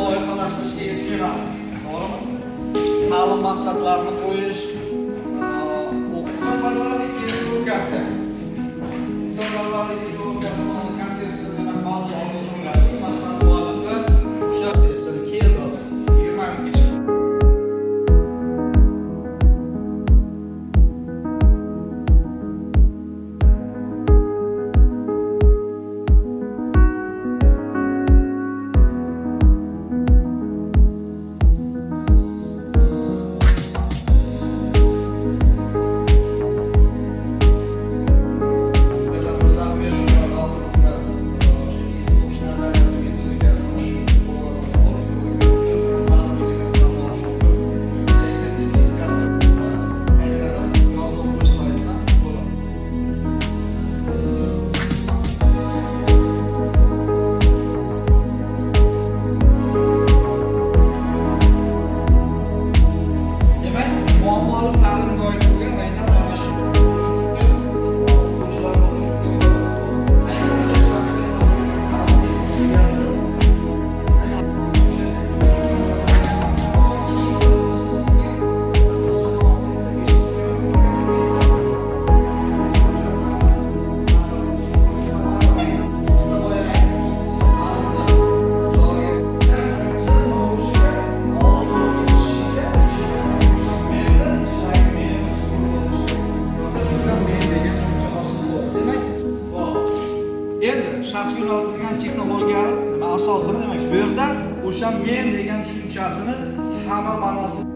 Loyihalashtirishga yetib keladi, to'g'rimi? Ta'lim maqsadlarini qo'yish, insonparvarlik pedagogikasi. Insonparvarlik pedagogikasi konsepsiyasi, demak, hozir oldi qo'yiladi. Maqsad muallifi o'sha keldi hozir 20 minggacha. O'sha G'afurovlar o'sha fizika o'qish nazariyasi, metodikasi ingliz fizikasi Qayerdadir yozib qo'yishni aytsam bo'ladi. Demak, muammoli ta'limga oid bo'lgan aynan mana shu tushuncha o'quvchilarga o'sha shaxsga ta'lim texnologiyasi. Endi shaxsga yo'naltirilgan texnologiya nima asosini, demak, bu yerda o'sha men degan tushunchasini hamma ma'nosida